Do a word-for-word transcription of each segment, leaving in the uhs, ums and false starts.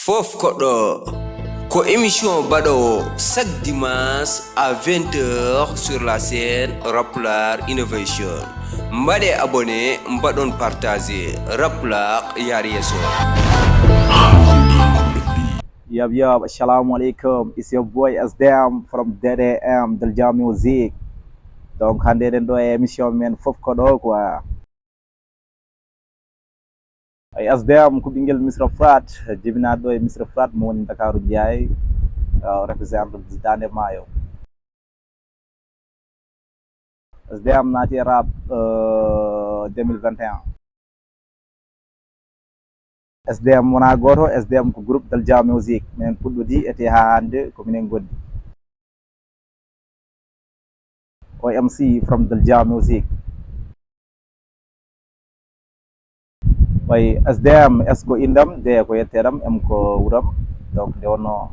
Fof ko ɗo. Ko émission baɗowo chaque dimanche à vingt heures sur la chaîne Rapplar Innovation. Mbaɗe abonné, mbaɗon partagé. Rapplar yaar yeeso. Yup, yup, assalamu alaikum. It's your boy S D M from D D M, Dalja Music. Donc, hannde eɗen ɗo e émission men Fof ko ɗo quoi. Ay, S D M ko ɓinngel Misra Frat, jibinaaɗo ɗo e Misra Frat, mo woni Ndakaaru Njaay, uh, represent Daande Maayo. S D M naati e rap, uh, deux mille vingt et un. S D M wonaa gooto, S D M ko groupe Dalja Music. Minen puɗɗodii ete haa hannde ko minen ngondi. O M C from Dalja Music. Way, S D M, S ko inndam, D ko yetteeɗam, M ko wuram. Donc, nde wonnoo,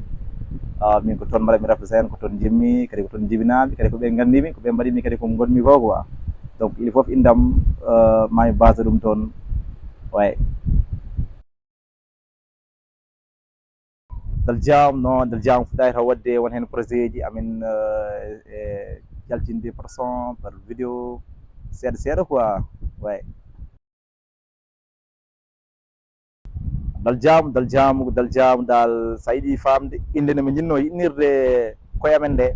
ah, min ko toon mbaɗatmi represent, ko toon njimmi, kadi ko toon njibinaami, kadi ko ɓe nganndimi, ko ɓe mbaɗimi, kadi ko ngonmi ko quoi. Donc, ili fof inndam, ah, maami base ɗum toon. Way. Daljam, non, Daljam fuɗɗaay taw waɗde won heen projet ji amin, eh, e jaltinde par son, par vidéo, seeɗa seeɗa quoi. Way. Daljam, Daljam, Daljam dal, so a yiɗi faamde, innde nde min njinnoo yiɗnirde koye amen nde,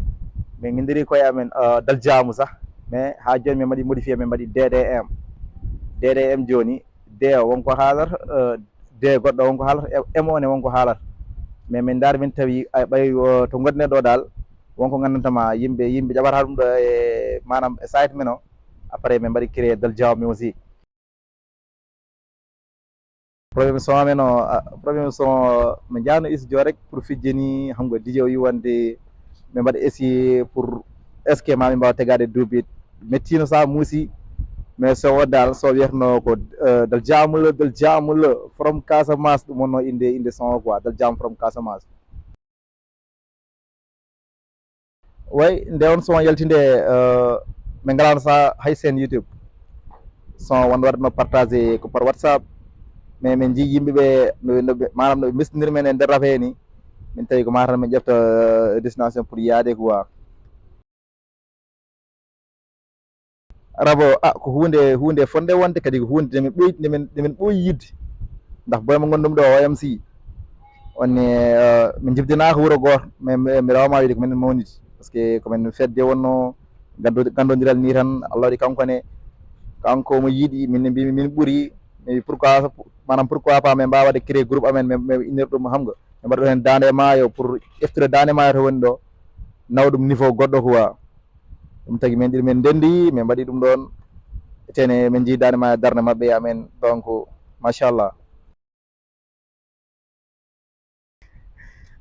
min nginndiri koye amen, eh, Daljamu sah, mais haa jooni min mbaɗi modifié, min mbaɗi D D M. D D M jooni, D o wonko haalata, eh, D goɗɗo wonko haalata, M o ne wonko haalata. Mais min ndaari min tawi, ay, ɓay, o, to ngonɗen ɗo dal, wonko ngandanta ma yimɓe, yimɓe jaɓata ɗum ɗo e, maanaam, e site men o. Après, min mbaɗi créé Daljam Music. Problème son amen o, ah, problème son o, min njaano studio rek pour fijjini, xam nga, D J o yi wonde min mbaɗa essayé pour est-ce que ma min mbaawa tegaade deux beats. Mettiino sa muusi, mais so o dal, so wiyatno ko, eh, Daljam la, Daljam la, from Casamance, ɗum wonno innde, innde son o quoi, Daljam from Casamance. Way, nde on son yaltinde, eh, min ngalaano sa hay seen YouTube. Son won waɗno partagé ko par WhatsApp, mais min njii yimɓe ɓe no, no ɓe, maanaam no ɓe mbistiniri men e nder rap he ni. Min tawi ko mataw min ƴefta, eh, destination pour yaade quoi. Rap o, ah, ko huunde, huunde fonde wonde, kadi ko huunde nde min ɓooyi, nde min, nde min ɓooyi yiɗde. Ndax boy mo ngonɗum ɗo, O M C, on ne, eh, min jibdinaaka wuro gooto, mais mi, mi rewama wiide ko minen mawnidi. Parce que ko men fedde wonno, gando-, gandodiral ni tan, Allah waɗi kanko ne, kanko mo yiɗi, min ne mbimi min ɓuri, mi wi pourquoi, maanaam pourquoi pas min mbaawa waɗde créer groupe amen, min, min innir ɗum, xam nga, min mbaɗa ɗo heen Daande Maayo pour ƴeftude Daande Maayo to woni ɗo, nawa ɗum niveau goɗɗo quoi. Ɗum tagi min ɗiɗo min ndenndi, min mbaɗi ɗum ɗoon. Etene min njii Daande Maayo darnde maɓɓe e amen. Donc, machallah.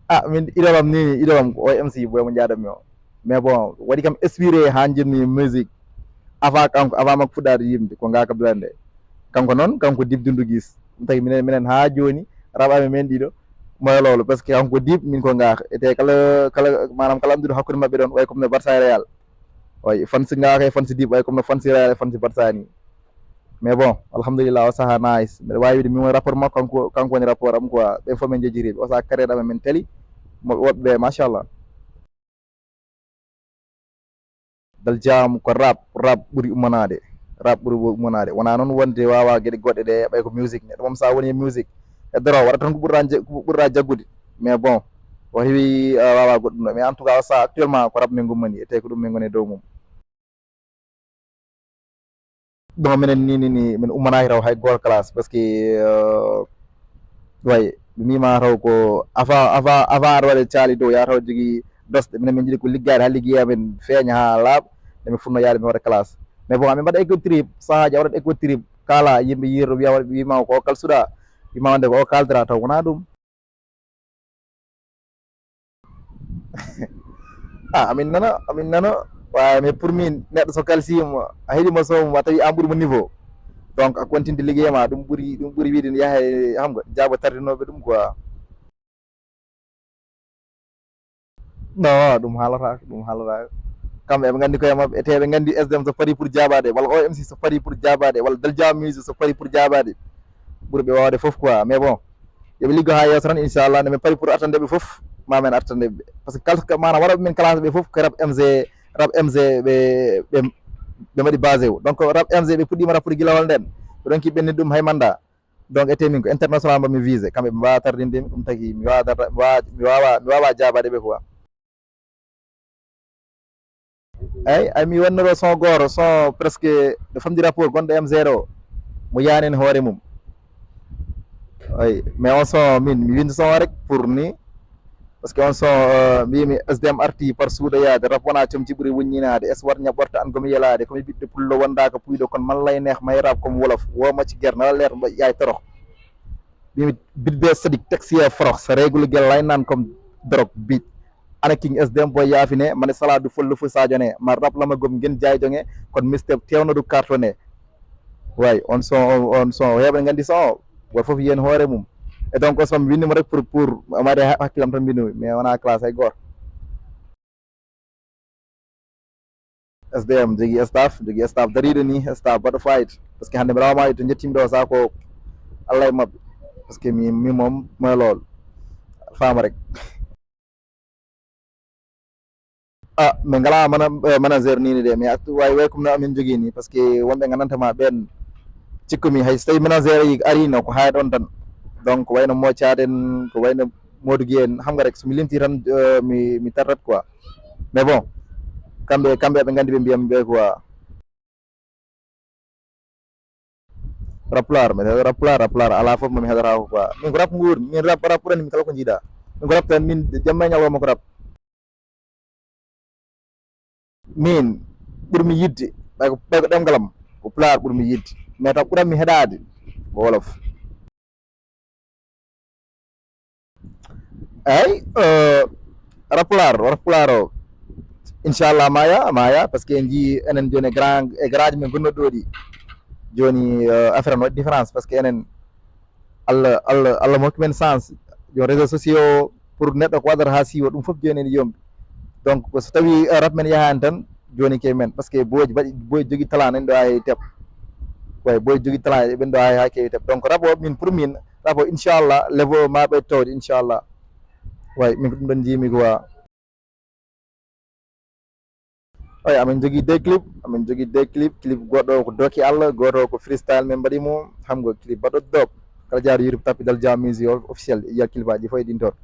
Ah, min idole am ni, idole am ko O M C, boy mo njaadanmi o. Mais bon, waɗi kam inspiré haa njimmi musique. Avant kanko, avant makko fuɗɗaade yimde, ko Ngaaka Blindé. Kanko noon, kanko Dip Doundou Guiss. Ɗum tagi minen, minen haa jooni, rap amen min ɗiɗo, moye loolu, parce que kanko Dip, min ko Ngaaka. Ete kala, kala, maanaam kala annduɗo hakkunde maɓɓe ɗoon, way comme no Barça e Real. Way, fans Ngaaka e fans Dip, way comme no fans Real e fans Barça ni. Mais bon, alhamdulillah, o saha nice. Mbeɗa waawi wiide min woni rapport makko, kanko, kanko woni rapport am quoi. Ɓen fof min jejjitiiɓe. O saha carrière amen min teli. Mo woɓɓe ɓe, machallah. Daljam ko rap, rap ɓuri ummanaade. Rap ɓuri ummanaade. Wonaa noon wonde waawa geɗe goɗɗe ɗe, ɓay ko musique. Neɗɗo moom, so a woni e musique, e doro, waɗa tan ko ɓurɗa je-, ko ɓurɗa jaggude. Mais bon, o heewi, ah, waawa goɗɗum ɗo. Mais en tout cas, o saha actuellement ko rap min ngummani, e tawi ko ɗum min ngoni e dow mum. Donc, minen ni, ni, ni, min ummanaaki taw hay gooto classe, parce que, euh, way, mi miima taw ko avant, avant, avant aɗa waɗa caali dow, yaa taw jogii dosde. Minen min njiɗi ko liggaade haa liggeyi amen feeña haa laaɓa, nde min fuɗnoo yaade min waɗa classe. Mais bon, amin mbaɗa ego trip, sahaaji a waɗat ego trip, kaala, yimɓe yiirto, wiya, wiima ko o kalsuɗa, wiima wonde ko o kaaldata, taw wonaa ɗum. Ah, amin nana, amin nana. Waaye, mais pour min, neɗɗo so kalsiima, a heɗiima son mum, a tawi an ɓuri mo niveau. Donc, a continue liggeyi ma, ɗum ɓuri, ɗum ɓuri wiide ne yaha e, xam nga, jaaba tardinooɓe ɗum quoi. Non, ɗum haalataako, ɗum haalataako. Kamɓe eɓe nganndi koye maɓɓe, ete eɓe nganndi S D M so parii pour jaabaade, walla O M C so parii pour jaabaade, walla Daljam Music so parii pour jaabaade. Ɓuri ɓe waawde fof quoi, mais bon. Yo ɓe liggo haa yeeso tan, inchallah. Nde min pari pour artande ɓe fof, ma min artande ɓe. Parce que kala, maanaam, waɗooɓe min classe ɓe fof, ko rap M G, rap M G ɓe, ɓe, ɓe mbaɗi basé o. Donc, rap M G ɓe puɗɗiima rappude gila hol nden. Ɓe ronki ɓenni ɗum hay manda. Donc, ete min ko international mbo mi visé. Kamɓe ɓe mbaawa tardinde mi, ɗum tagi mi waawa darda-, mi waawa, mi waawa, mi waawa jaabaade ɓe quoi. Eyi, ay mi wonnoro son gooto, son presque ɗo famɗi rapport gonɗo M zéro, mo yaani heen hoore mum. Eyi, mais on son, min, mi winndi son o rek pour ni, parce que on son, euh, mbiymi S D M arti par suuɗoyaade, rap wonaa comci ɓuri wuññinaade, es war ñaɓɓorta an gomi yelaade, komi ɓiɗɗo pullo wondaaka puyɗo, kono man lay neex may rap comme wolof, woo ma ci ger, na la leer mba yaay torox. Mbiymi bit be sadik, taxi e forox, sa régul gel lay naan comme drogue, bit. Ana king S D M boy yaafine, mane saladu follu fu Sadio ne, ma rap lama gom ngen jaay jonge, kon mistake tewno du cartonné. Way, on son, on son, heɓe nganndi son o, goto fof yen hoore mum. Et donc, on son mi winndi mo rek pour, pour, amade ha-, hakkilam tan mbinndumi, mais wona classe hay gooto. S D M jogii staff, jogii staff dariiɗo ni, staff baɗɗo fayida. Parce que hannde mbiɗa wama to njettiimi ɗo, sa ko Allah e maɓɓe. Parce que mi, mi moom, mooy loolu. Faama rek. Ah, min ngalaa mana-, eh, manager ni, ni de, mais actu-, way, way comme no amin jogii ni, parce que wonɓe ngandanta ma ɓen, cikkumi hay so tawi manager yi ari no ko haya ɗon tan. Donc, wayno Mo Thiat en, ko wayno Modou Guèye en, xam nga rek, so mi limti tan, eh, mi, mi tartat quoi. Mais bon, kamɓe, kamɓe ɓe nganndi ɓe mbiyam ɓe quoi. Rap Pulaar, mi heɗa rap Pulaar, rap Pulaar alaa fof mo mi heɗata ko quoi. Min ko rap nguur, min rap, rap ɓurani mi kala ko njiiɗa. Min ko rap tan, min jamma e ñalawma ko rap. Min ɓurmi yiɗde, ɓay ko, ɓay ko ɗemngal am, ko Pulaar ɓurmi yiɗde. Mais taw ɓuranmi heɗaade ko Wolof. Eyi, eh, rap Pulaar, rap Pulaar o, inchallah, maya, maya, parce que en njii enen jooni e grand, e garaaji men gonnoɗi ɗo ɗi. Jooni, eh, affaire no waɗi différence, parce que enen, Allah, Allah, Allah mo hokki men chance. Yo réseaux sociaux pour neɗɗo ko waɗata haa siiwa, ɗum fof jooni ene yombi. Donc, ko so tawi, eh, rap men yahaani tan, jooni ke men, parce que boy baɗi, boy jogi talent, en ɗo haa heewi teɓ. Way, boy jogi talent, ɓen ɗo haa, haa keewi teɓ. Donc, rap o, min, pour min, rap o, inchallah, level o ma ɓe towde, inchallah. Way, min ko ɗum ɗon njiimi quoi. Oya, amin jogii deux clip, amin jogii deux clip, clip goɗɗo ko Doki Allah, goto ko freestyle min mbaɗi mo, xam nga clip baɗɗo dope. Kala jaaɗo YouTube tappi Dal Dia Music o-, officiel, yiya clip aji fof e ɗin toon.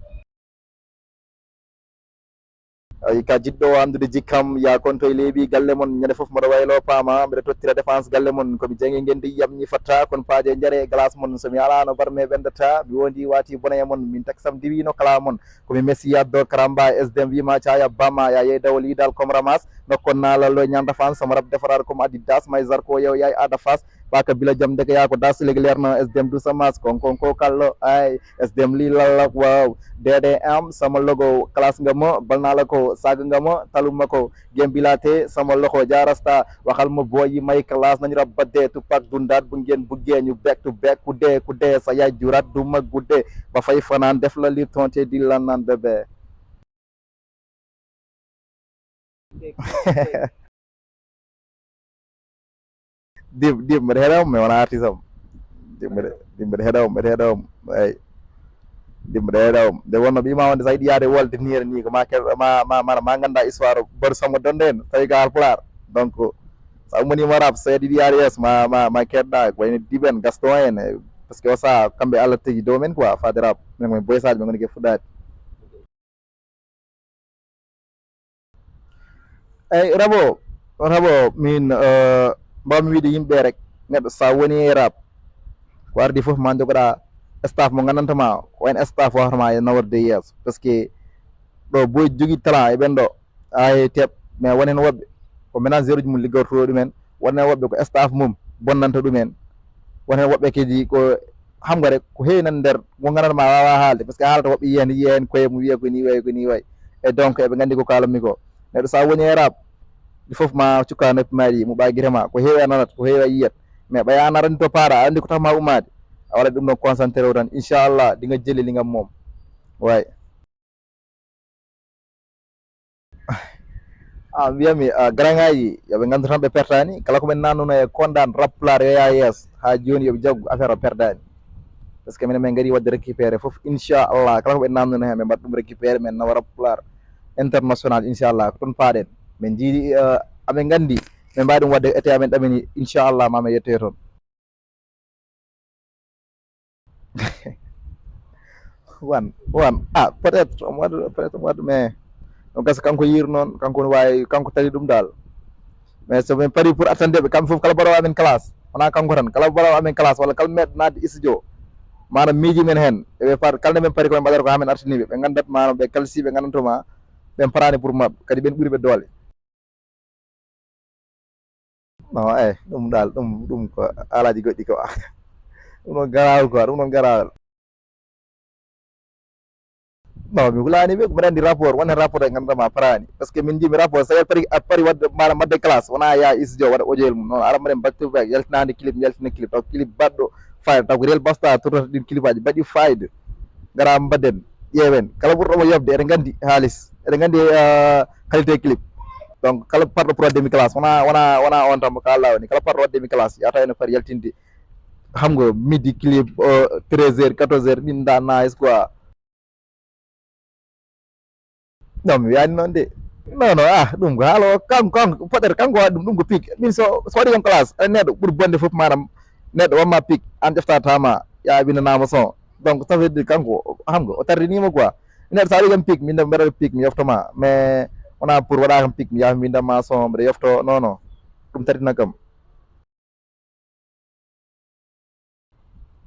Ay, ka jiɗɗo o anndude jikkam, ya konto e leeɓi galle mon, ñande fof mboɗo waylo paama, mbeɗa tottira défense galle mon, ko mi jangi ngendi yam ñi fatta, kon paaje jare e glace mon, so mi alaano barme ɓendata, mi wondi wati boneya mon, min taksam diwi no kala mon, Ko mi Messi yaddo karamba, S D M wima caya bama, ya yey dawol yidal comme ramas, nokkon nalal lo ñanda fan, sama rap defarar comme Adidas, may zarko yow yay ada fas, baka bila jam deke ya ko das legi lerno, S D M du samas, kon kon ko kallo, ay, S D M li lalla, wow, D D M, sama logo, class nga mo, balnala ko, saga nga mo, taluma ko, Gem bilate sama loxo jaarasta, waxal ma booy yi may classe nañu rab ba dee, Tupac dundaat bu ngeen buggee ñu back to back, ku dee, ku dee, sa yaay juraat du ma guddee, ba fay fanaan def la li tonte di la naan bébé. Dim, dim, mbeɗa heɗa on, mi wona artiste am. Dim, mbeɗa, dim, mbeɗa heɗa on, mbeɗa heɗa on, eyi. Dim, mbeɗa heɗa on. Nde wonno ɓiima wonde sa yiɗi yaade wolde ni, ni ko ma keɗ-, ma, ma, ma, ma ganda histoire Badou Samba Donde en, tawi ko Haalpulaar. Donc, sa ummanima rap, sa yiɗi yaade yeeso, ma, ma, ma keɗɗa, ko wayno Diben, Gaston en, e, parce que o saha, kamɓe Allah tegi dow men quoi, faade rap. Min komin boysaji, min goni ke fuɗɗade. Eyi, rap o, rap o, min, eh, mbawmi wiide yimɓe rek, neɗɗo sa woni e rap, ko ardi fof ma jogoɗa staff mo gandanta ma, ko en staff wawata ma e naworde yeeso. Parce que ɗo boy jogui talent e ɓen ɗo, ay teɓ, mais won hen woɓɓe, ko ménageur uji mum liggorto ɗumen, won hen woɓɓe ko staff mum bonnanta ɗumen, won hen woɓɓe kadi ko xam nga rek, ko heewi nan nder, mo gandanɗa ma wawa haalde, parce que haalata woɓɓe yiya hen, yiya hen koye mum, wiya ko ni way, ko ni way. Et donc, eɓe gandi ko kalanmi ko. Neɗɗo sa woni e rap, il faut ma cukka noppi ma ɗi, muɓa gite ma, ko heewi a nanat, ko heewi a yiyat. Mais ɓaya a narani to paara, a andi ko tawma ummade. A waɗat ɗum ɗon concentré o tan, inchallah, ɗi nga jelli, ɗi nga mom. Way. Ah, mbiyami, ah, garangaji, yoɓe gandu tan ɓe pertani. Kala ko ɓen nannuno e kondan rap pulaar yo yaa yeeso. Ha joni yoɓe jaggu affaire o perdani. Parce que minen min ngari waɗde récupéré fof, inchallah, kala ko ɓe namdino heen, ɓe mbaɗa ɗum récupéré, min nawa Rap Pulaar international, inchallah, ko toon paaɗen. Min njiiɗi, eh, amin nganndi, min mbaawi ɗum waɗde été amin ɗamini, inchallah, ma min yettoye toon. Wan, wan. Ah, peut-être, omo waɗa, peut-être omo waɗa, mais ɗum gasa kanko yiiri noon, kanko ne waawi, kanko tari ɗum dal. Mais so min pari pour attande ɓe, kamɓe fof kala barawo amin classe, wonaa kanko tan, kala barawo amin classe, walla kala meeɗo naatde studio, maanaam miiji men heen, eɓe par, kala nde min pari ko min mbaɗata ko haa min artini ɓe, ɓe nganndat maanaam ɓe kalsi, ɓe nganndanto ma, ɓen paraani pour maɓɓe, kadi ɓen ɓuri ɓe doole. Non, eh, ɗum dal, ɗum, ɗum ko alaaji goɗɗi ko. Ɗum ɗon garaawol quoi, ɗum ɗon garaawol. Non, mi hulaani ɓe, ko mbeɗa anndi rapport, won heen rapport e ngannduɗaa ma paraani. Parce que min njiimi rapport, so a pari, a pari waɗde, maanaam waɗde classe, wonaa yaa studio waɗa audio mum. Non, ara mbaɗen back to back, yaltinaande clip, yaltina clip, taw clip baɗɗo fayda, taw ko réel basta, tournata ɗin clip aji, baɗi fayda. Ngara mbaɗen, ƴeewen. Kala ɓurɗo mo yoɓde, eɗen nganndi haalis, eɗen nganndi, eh, qualité clip. Donc, kala parɗo pour demi classe, wonaa, wonaa, wonaa on tan mo kaalɗaa woni, kala parɗo demi classe, yahata ene foti yaltinde, xam nga, midi clip, eh, treize heures, quatorze heures, ɗin da nice quoi. Non, mi wiyaani noon de. Non, non, ah, ɗum ko haala o, kanko, kanko, peut-être kanko waɗi ɗum, ɗum ko pic. Min so, so waɗi kam classe, eh, neɗɗo ɓuri bonde fof, maanaam, neɗɗo wamma pic, aan ƴeftatama, ya winndanaama son. Donc, ça veut dire kanko, xam nga, o tardiniima quoi. Neɗɗo so a waɗi kam pic, min de mbeɗa waɗa pic, mi yoftoma. Mais wonaa pour waɗa kam pic, mi yaha mi winndanma son, mbeɗa yofto, non, non. Ɗum tardina kam.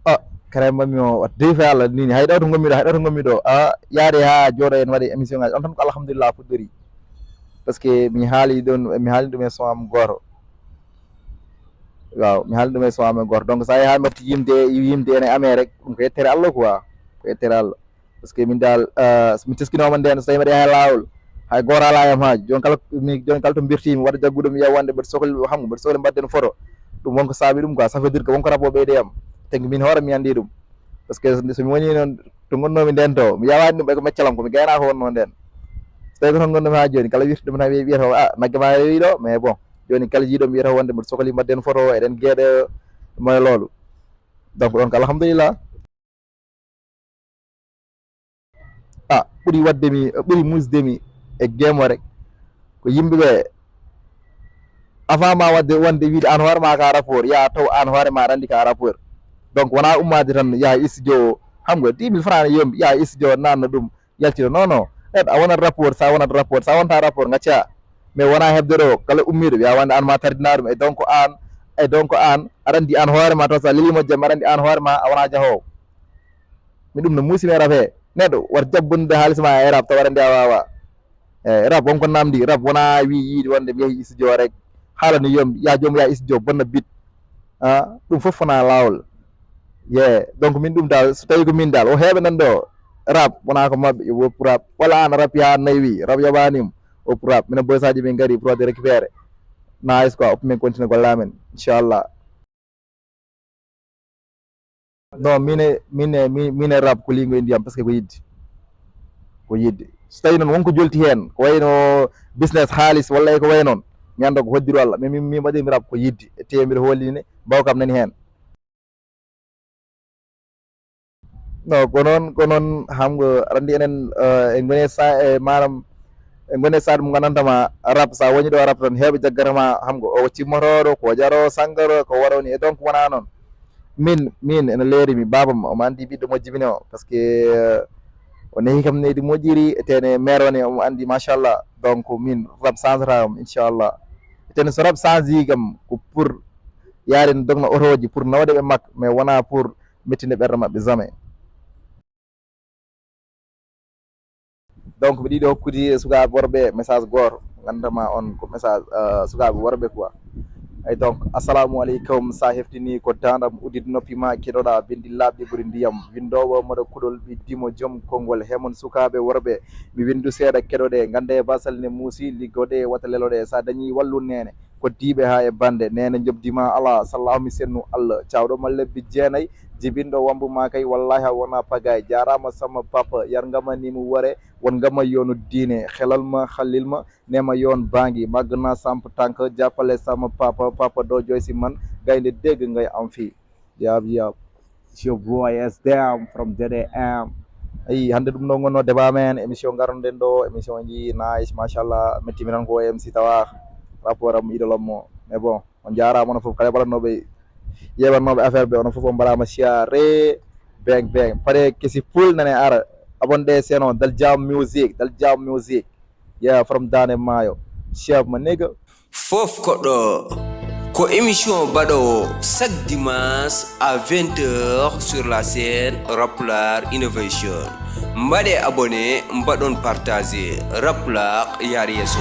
Ah, kare mbaɗmi o, wat dewi fa Allah, nini, hay ɗo to ngonmi ɗo, hay ɗo to ngonmi ɗo. Ah, yaade haa jooɗo en waɗi émission ngaji. On tan ko alhamdulillah fuɗɗori. Parce que mi haali ɗon, mi haali ɗum e son am gooto. Waaw, mi haali ɗum e son am gooto. Donc, so a yaha mbaɗti yimde, yimde ene amee rek, ɗum ko yettere Allah quoi. Ko yettere Allah. Parce que min dal, eh, so mi teskinooma ndeen, so tawii mbaɗi hay laawol, hay gooto alaa e am haaju. Jooni kala, mi, jooni kala to mbirtii mi, waɗa jagguɗo mi, wiya wonde mbeɗa sokli, xam nga, mbeɗa sokli mbaɗden photo. Ɗum won ko saabi ɗum quoi, ça veut dire que won ko rap o ɓeydi e am. Te min hoore mi anndi ɗum. Parce que so mi woni noon to ngonnoomi ndeen to, mi yawaani ɗum e ko meccal am, ko mi gaynaako wonnoo ndeen. So tawii ko toon ngonnoomi haa jooni, kala wirti ɗum tan wiya, wiyata ko, "Ah, nagge ma rewi ɗo," mais bon, jooni kala jiiɗo mi wiyata wonde mbeɗa sokli mbaɗden photo, eɗen geeɗa, moy loolu. Donc, ɗon ko alhamdulillah. Ah, ɓuri waɗde mi, ɓuri muusde mi e geemo rek, ko yimɓe ɓe, avant ma waɗde wonde wiide aan hoore ma ka rappeur, yaa taw aan hoore ma aɗa anndi ka rappeur. Donc, wonaa ummaade tan yaha studio, xam nga, dix mille francs ne yombi, yaha studio nanna ɗum, yaltina. Non, non. Neɗɗo a wonat rappeur, so a wonat rappeur, so a wonta rappeur, ngacca. Mais wonaa heɓde ɗo, kala ummiiɗo, wiya wonde aan ma tardina ɗum. Et donc aan, et donc aan, aɗa anndi aan hoore ma, taw so a leliima jamma, aɗa anndi aan hoore ma, a wonaa jahoowo. Mi ɗum no muusi mi e rap he. Neɗɗo, wata jabbunde haalis ma e rap, taw aɗa anndi a waawaa. Eh, rap won ko namdi, rap wonaa wii yiide wonde mi yahi studio rek. Haala no yombi, yaa joom yaa studio, bonna bit. Ah, ɗum fof wonaa laawol. Ye, donc min ɗum dal, so tawii ko min dal, o heɓe nan ɗo, rap, wonaa ko maɓɓe, yo woppu rap. Walla aan a rapi haa nayi wi, rap yoɓaani mo, woppu rap. Minen boysaaji min ngari pour waɗde récupéré. Nice quoi, oppi min continue golle amen, inchallah. Non, min e, min e, min, min e rap ko liingo e ndiyam, parce que ko yidde. Ko yidde. So tawii noon won ko jolti heen, ko wayno business, haalis, walla e ko wayi noon, mi annda ko hoddiru Allah. Mais min, min mbaɗirmi rap ko yidde. E teemir hoolini ne, mbaw kam nani heen. Non, ko noon, ko noon, xam nga, aɗa anndi enen, eh, en ngoni sa-, eh, maanaam, en ngoni e saat mo nganndantaa ma rap, so a woni ɗo rap tan, heewɓe jaggata ma, xam nga, o cimmotooɗo, ko jaro sangara, ko waɗo ni, et donc wonaa noon. Min, min, ene leeri mi, baabam, omo anndi ɓiɗɗo mo jibini o, parce que, eh, o nehi kam nehdi moƴƴiri, e tene mère o ne, omo anndi, machallah. Donc, min, rap changera am, inchallah. E tene so rap change kam, ko pour yaade no dogna otooji, pour nawde ɓe makka, mais wonaa pour mettinde ɓerɗe maɓɓe jamais. Donc, mbiɗa yiɗi hokkude sukaaɓe worɓe message gooto, nganndantaa ma on ko message, euh, sukaaɓe worɓe quoi. Ay donc, assalamu aleykum, so a heftinii ko daandam, uddit noppi ma, keɗoɗaa binndi laaɓɗi ɓuri ndiyam. Winndoowo mboɗo kuɗol ɓiɗɗi mo jom konngol, he mon sukaaɓe worɓe, mi winndu seeɗa keɗoɗee, nganndee basal ne muusi, liggoɗee wata leloɗee, so a dañii wallu neene. Koddiiɓe haa e bannde, neene njoɓdi ma alaa, sallaahu mi sennu Allah, caawɗo ma lebbi jeenay, jibinɗo wambu ma kay, wallaahi a wonaa pagaay, jaaraama sama papa, yarnga ma ni mo wore, wonnga ma yoonu diine, xelal ma, xallil ma, neema yoon baangi, magna samp tànk, jàppale sama papa, papa doo jooy si man, gaynde dégg ngay am fii, yaab yaab. It's your boy S D M from D D M. Ayi, hannde ɗum ɗo ngonno débat men, émission ngaronden ɗo, émission ji nice, machallah, mettimi tan ko M C tawa, rapport am, idol am mo. Mais bon, on jaaraama onon fof, kala ɓalannoɓe, yeɓannoɓe affaire ɓe, onon fof on mbaɗama siyaare, bang bang, pare kesi full nane ara, abonné seno, Dal Jam Music, Dal Jam Music, yeah, from Dande Maayo, chef ma nigga. Fof ko ɗo, ko émission baɗowo chaque dimanche à vingt heures sur la chaîne Rapplar Innovation. Mbaɗe abonné, mbaɗon partagé. Rapplar yaar yeeso.